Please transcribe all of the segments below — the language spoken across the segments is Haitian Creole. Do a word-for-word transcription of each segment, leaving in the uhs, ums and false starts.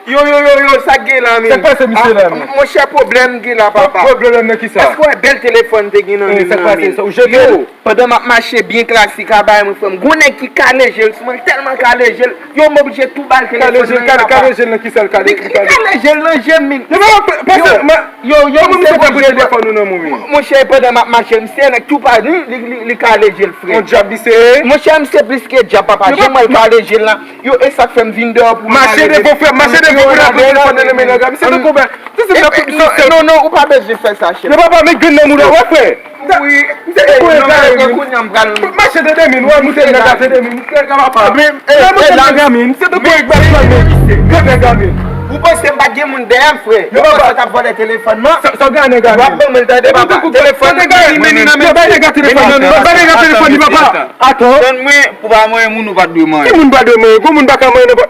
Yo, yo, yo, yo, sa k gen la, men? Sa k pase misye la, men? Monchè, pwoblèm gen la, papa. Pwoblèm nan kisa? Èske w wè bèl telefòn te gen nan men l Sa k nan, pase? men? Ou jete l? Yo, pandan m ap mache byen klasik a bay mwen, frè m, gon nèg ki kale je l sou mwen, tèlman kale je l, yo, m oblije tou ba l telefòn nan, papa. Kale je l nan kisa l kale? Li kale je l nan je m, men. Yo, pase, Yo, yo, kòman misye fè pou jete telefòn ou nan men w? Monchè, pandan m ap mache, misye nèk tou pa li, li, li, li kale je l, frè. Yon djab misye ye? Monchè, misye plis ke djab, papa. Jan mwen l kale je l la. Yo, e sa k fè m vin deyò pou m ale. Mache devan, frè, mache devan pou n ap pran telefòn nan men nèg la. Misye tankou ben, se se nan kòb misye. Non, non, ou pa bezwen fè sa, chèf. Yo papa, met grenn nan mouda w, wè, frè. Wi. Misye tankou e gay, wi. Mache nan de men, wè, moute nèg la de men. Misye tankou e gay, men. Misye tankou e gay, men. Gade nèg la, men. Ou panse m pa t gen moun dèyè m, frè? Yo panse w t ap vòlè telefòn nan? Sa w gen nèg la, men? W ap ban mwen l, tande, papa. Telefòn nan, men li nan men. Yo bay nèg la telefòn nan, men. Bay nèg la telefòn li, papa. Ato. Tann mwen, pou pa manyen moun ou pa t dwe manyen. Ki moun pa dwe manyen? Gon moun pa ka manyen nenpòt.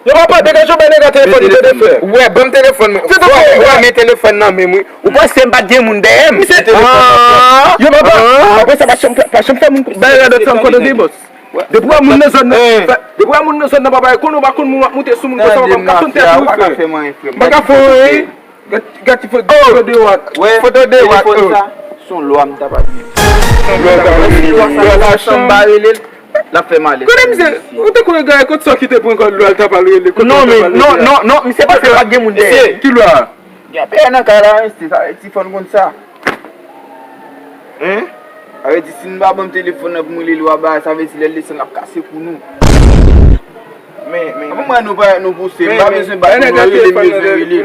Yo papa, degaje w, bay nèg la telefòn li, tande, frè. Wè, ban m telefòn mwen. Wè, men telefòn nan men m, wi. Ou panse m pa t gen moun dèyè m? Misye telefòn nan. Yo papa, apre sa pa chanm fè, pa chanm fè moun. Bay radòt sa ankò, tande, bòs. Depi w wè moun nan zòn nan, depi w wè moun nan zòn nan, papa, e konnen w pa konn moun w ap moute sou moun konsa, papa, m ka sonn tèt ou, frè. M pa ka fè anyen. Gad, gad ti foto de wak. Foto de wak. Telefòn sa, se yon lwa m ta pa di. Lwa sa, m ba rele l, l ap fè malè. Kote misye, ou te konnen gade kote sa ki te pran kòd lwa l ta pa rele, kote Non, men, non, non, non, misye panse pa t gen moun dèyè. Ki lwa? Gen pè nan kay la, mesye, sa vle di fò n konn sa. Hein? Sa vle di si n pa ban m telefòn nan pou m rele lwa ba, sa vle di lè l desann l ap kase kou nou. Men, men, mwen nou pa nou pouse, m pa bezwen bat nou, rele m bezwen rele.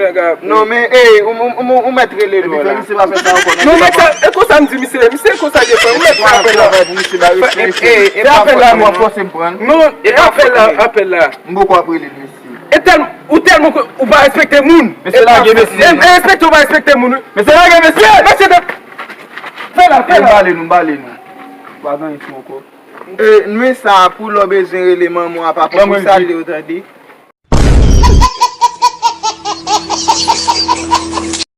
Non, men, ey, ou, ou, ou, ou mèt rele lwa la. Misye pa fè sa ankò, non. Non, men sa, e konsa m di misye, misye e konsa de fè, ou mèt fè apèl la. Fè apèl la, non. Fòse m pran. Non, e apèl la, apèl la. M poko ap rele l, mesye. E tèl, ou tèlman ke ou pa respekte moun. Mesye lage mesye. E, e respekte ou pa respekte moun, wi. Mesye lage mesye. Mesye de. Fè la, fè la. M bale nou, m bale nou. Pa gen anyen sou ankò. E, men sa, pou lè w bezwen rele manman w a, papa, pou salye w, tande.